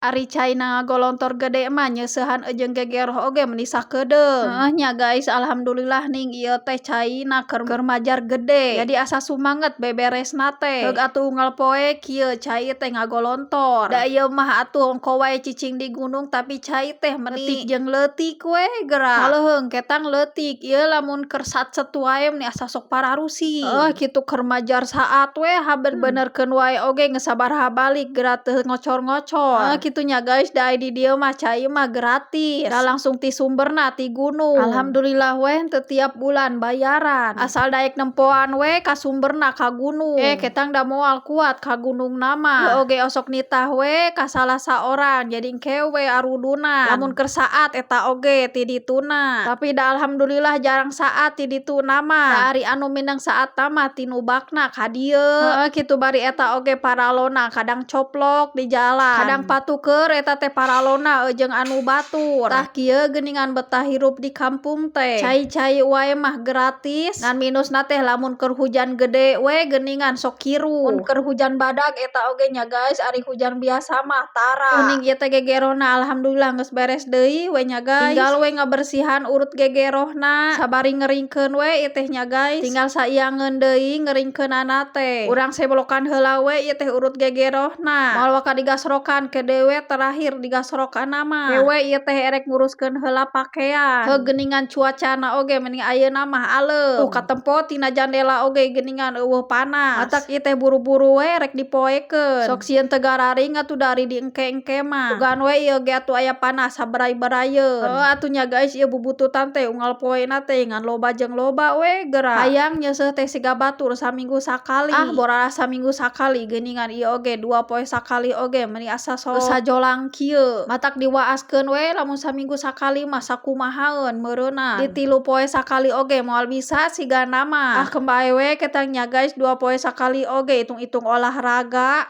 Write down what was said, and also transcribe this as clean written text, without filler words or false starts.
Ari caina ngagolontor gede mah nyeuseuhan jeung gegeroh oge meni sakedeung. Heuh nya guys, alhamdulillah ning ieu teh caina keur majar gede, jadi asa sumanget beberesna teh. Heug atuh unggal poe kieu cai teh ngagolontor. Da ieu mah atuh ongko wae cicing di gunung, tapi cai teh meni leutik jeung leutik we geura. Kaleuheung ketang leutik ieu lamun keur satset wae meni asa sok pararusing. Heuh kitu keur majar saat we benerkeun wae oge geus sabaraha balik geura teu ngocor-ngocor. Heuh kitu nya guys, da di dieu mah cai mah gratis, da langsung ti sumberna ti gunung. Alhamdulillah we henteu tiap bulan bayaran, asal daek nempoan we ka sumberna, ka gunung. Eh, ketang da moal kuat ka gunungna mah. Ieu oge osok nitah we ka salah saorang, jadi engke we arudunan lamun keur saat eta oge ti dituna, tapi da alhamdulillah jarang saat ti dituna mah, da ari anu mindeng saatna mah ti nu bakna ka dieu. Heuh kitu, bari eta oge paralona kadang coplok di jalan, kadang patuker eta teh paralona jeung anu batur. Tah, kieu geuningan betah hirup di kampung teh, cai-cai wae mah gratis. Ngan minusna teh lamun keur hujan gede we geuningan sok kiruh, mun keur hujan badag eta oge nya guys, ari hujan biasa mah tara. Uning ieu teh gegerohna alhamdulillah geus beres deui we nya guys, tinggal we ngabersihan urut gegerohna sabari ngeringkeun we ieu teh nya guys, tinggal saiangeun deui ngeringkeunana teh. Urang seblokan heula we ieu teh urut gegerohna, moal waka digasrokan ke deui we terakhir digasrokanna mah. We ieu teh erek nguruskeun heula pakean. Heuh geuningan cuacana oge meni ayeuna mah aleum. Tuh, katempo tina jandela oge geuningan euweuh panas. Matak ieu teh buru-buru we rek dipoekeun, sok sieun teu gararing atuh dari di engke-engke mah. Sugan we ieu ge atuh aya panas saberai-beraieun. Heuh atuh nya guys, ieu bubututan teh unggal poena teh ngan loba jeung loba we geura. Hayang nyeuseuh teh siga batur saminggu sakali. Ah, borara saminggu sakali geuningan, ieu oge 2 poe sakali oge meni asa sok sajolang kieu. Matak diwaaskeun we lamun saminggu sakali mah sakumahaeun meureunna. Di 3 poe sakali oge moal bisa sigana mah. Ah, keun bae we ketang nya guys, 2 poe sakali oge hitung-hitung olahraga.